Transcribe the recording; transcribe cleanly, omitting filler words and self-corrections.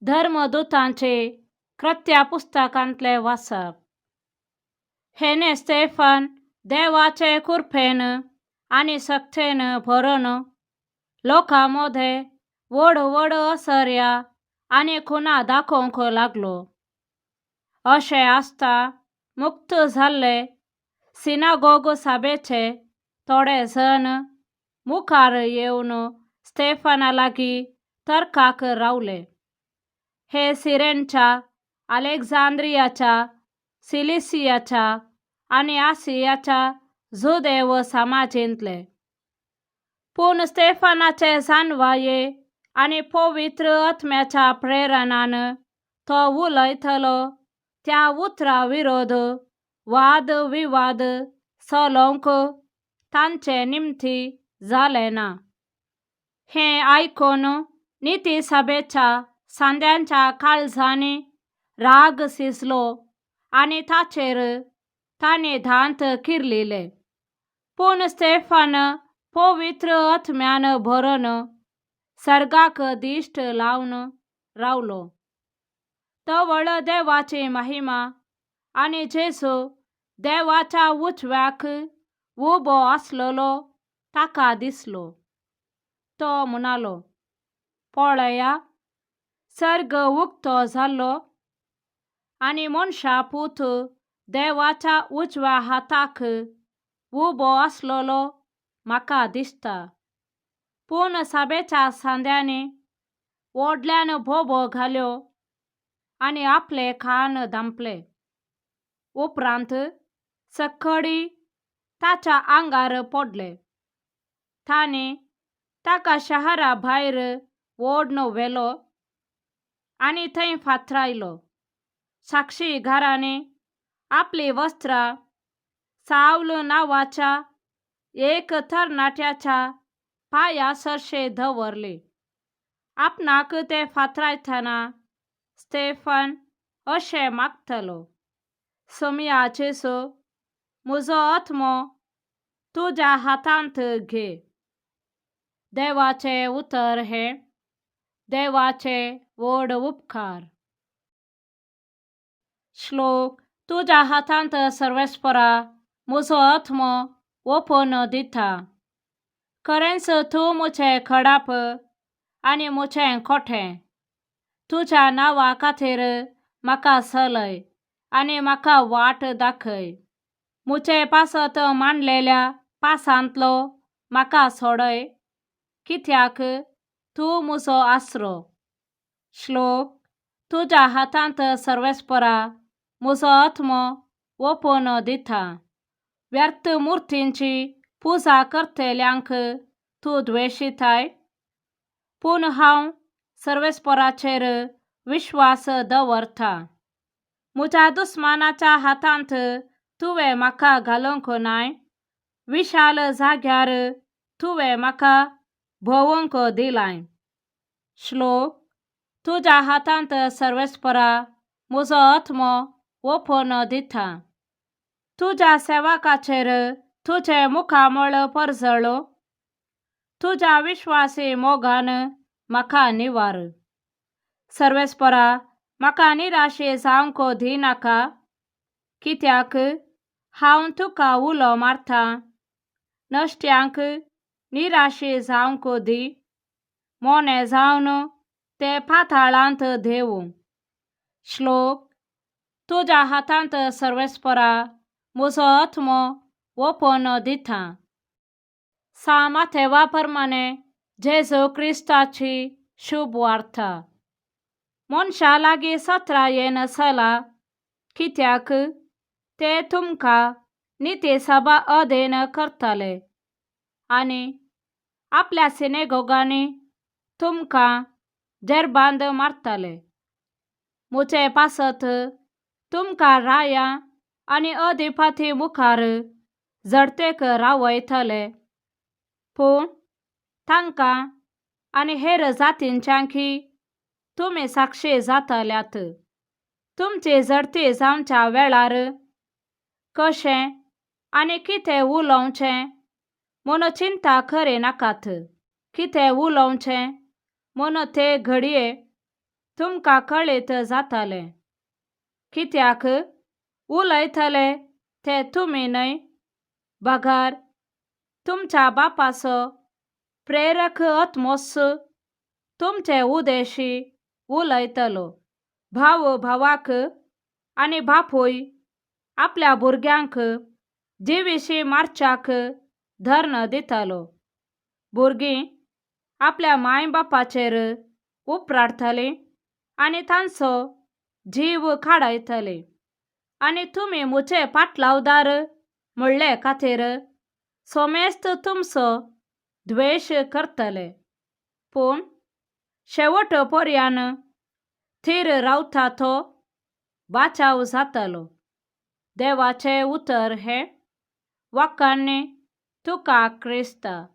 धर्मदुतांचे कृत्या पुस्तकांतलें वाचप. हेणे स्तेफन देवाचे कृपेन आनी शक्तेन भरून लोकां मदें व्हड व्हड असर्या आनी खुणा दाखोवंक लागलो. अशें आसता मुक्त जाल्ले सिनागोग सभेचे थोडे जण मुखार येवन स्तेफना लागीं तर्काक रावले. हे सिरेनच्या, अलेक्झांद्रियाच्या, सिलिसियाच्या आनी आसियाच्या जुदेव समाजेंतले. पूण स्तेफनाचे जानवाये आनी पवित्र आत्म्याच्या प्रेरणान तो उलयतलो त्या उतरा विरोध वाद विवाद चलोवंक तांचे निमती जालें ना. हें आयकून निती सभेच्या सांद्यांच्या काळजांनी राग शिजलो आनी ताचेर तांणी दांत किर्लिले. पूण स्तेफन पवित्र आत्म्यान भरून सर्गाक दिश्ट लावन रावलो. तवळ देवाची महिमा आनी जेजू देवाच्या उजव्याक उबो आसलेलो ताका दिसलो. तो म्हणालो, पळया, सर्ग उक्तो जाल्लो आनी मनशा पूत देवाच्या उजव्या हाताक उबो आसलेलो म्हाका दिसता. पूण सभेच्या सांद्यांनी व्हडल्यान बोबो घाल्यो आनी आपले कान धांपले. उपरांत सक्कडी ताच्या आंगार पडले. तांणी ताका शहरा भायर ओडून व्हेलो आनी थंय फातरायलो. साक्षीदारांनी आपलीं वस्त्रां सावल नांवाच्या एक तरणाट्याच्या पांया सरशीं दवरलीं. आपणाक ते फातरायतना स्तेफन अशें मागतालो, सोमया जेजू, म्हजो आत्मो तुज्या हातांत घे. देवाचें उतर हें देवाचे व्हड उपकार. श्लोक. तुज्या हातांत सर्वेस्परा म्हजो आत्मो ओपून दिता. खरेंच तूं म्हजें खडाप आनी म्हजें कोठें. तुज्या नांवा खातीर म्हाका चलय आनी म्हाका वाट दाखय. म्हजे पासत मांडलेल्या पासांतलो म्हाका सोडय, कित्याक तूं म्हजो आसरो. श्लोक. तुज्या हातांत सर्वेस्परा म्हजो आत्मो ओपून दिता. व्यर्थ मुर्तींची पुजा करतल्यांक तूं द्वेशिताय, पूण हांव सर्वेस्पराचेर विश्वास दवरता. म्हज्या दुस्मानाच्या हातांत तुवें म्हाका घालूंक नाय, विशाल जाग्यार तुवें म्हाका भोंवूंक दिलाय. श्लोक. तुज्या हातांत सर्वेस्परा म्हजो आत्मो ओपून दिता. तुज्या सेवकाचेर तुजें मुखामळ परजळो, तुज्या विश्वासी मोगान म्हाका निवार. सर्वेस्परा म्हाका निराशे जावंक दिनाका, कित्याक हांव तुका उलो मारतां. नश्ट्यांक निराशे जावंक दी, मोने जावन ते पाताळांत देवूं. श्लोक. तुज्या हातांत सर्वेस्परा म्हजो आत्मो ओपून दिता. सा माथेवा प्रमाणे जेजू क्रिस्ताची शुभ वार्ता. मनशा लागीं सत्रायेन चला, कित्याक ते तुमकां निती सभा अधीन करतले आनी आपल्या सिनेगोगांनी तुमकां जेरबांद मारतले. म्हजे पासत तुमकां राया आनी अधिपती मुखार झडतेक रावयतले, पूण तांकां आनी हेर जातींच्यांकी तुमी साक्षी जातल्यात. तुमची झडती जावच्या वेळार कशें आनी कितें उलोवचें म्हूण चिंता करिनाकात. कितें उलोवचें म्हूण ते घडये तुमकां कळीत जातालें. कित्याक उलयतले ते तुमी न्हय, बगर तुमच्या बापाचो प्रेरक आत्मोस तुमचे उदेशी उलयतलो. भाव भावाक आनी बापूय आपल्या भुरग्यांक जिविशीं मारच्याक धर्ण दितालो. भुरगीं आपल्या माय बापाचेर उपराटतलीं आनी तांचो जीव काडयतलीं. आनी तुमी म्हजे पाटलावदार म्हणले खातीर सोमेस्त तुमचो द्वेश करतले. पूण शेवट पर्यान थीर रावता तो बाचाव जातलो. देवाचें उतर हें. वाखाणणी तुका क्रिस्ता.